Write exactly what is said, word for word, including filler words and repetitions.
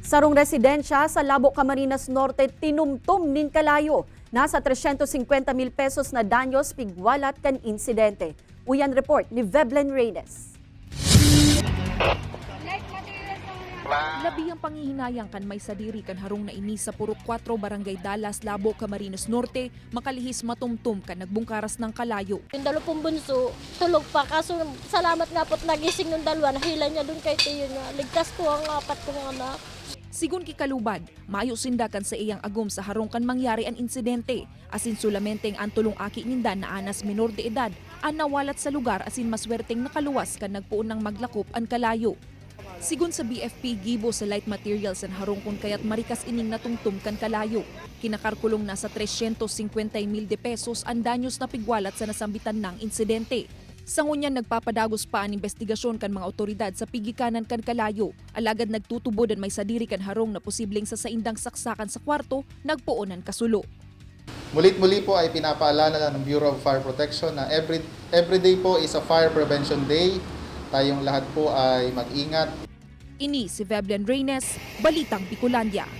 Sarong residensya sa Labo, Camarines Norte tinumtom nin kalayo. Nasa tresyentos singkwenta mil pesos na danyos pigwalat kan insidente. Uyan report ni Veblen Reynes. Labi ang panghihinayang kan may sadiri kan harong na ini sa Purok Kuwatro, Barangay Dalas, Labo, Camarines Norte, makalihis matumtom kan nagbungkaras ng kalayo. Yung dalawa pong bunso, tulog pa. Kaso salamat nga po't nagising yung dalawa, nahila niya dun kay tiyo niya. Ligtas po ang apat kong anak. Sigun ki Kalubad, mayo sinda kan saiyang agom sa harong kan mangyari an insidente, asin solamente an tulong aki ninda na anas menor de edad an nawalat sa lugar asin maswerteng nakaluwas kan nagpoon nang maglakop an kalayo. Sigun sa B F P, gibo sa light materials an harong kun kaya't marikas ining natumtom kan kalayo. Kinakarkulong nasa tresyentos singkwenta mil de pesos an danyos na pigwalat sa nasambitan nang insidente. Sa ngunyan, nagpapadagos pa an imbestigasyon kan mga awtoridad sa pigikanan kan kalayo, alagad nagtutubod an may sadiri kan harong na posibleng sa saindang saksakan sa kwarto nagpoon an kasulo. Mulit-muli po ay pinapaalala ng Bureau of Fire Protection na every, every day po is a fire prevention day. Tayong lahat po ay mag-ingat. Ini si Veblen Reynes, Balitang Bicolandia.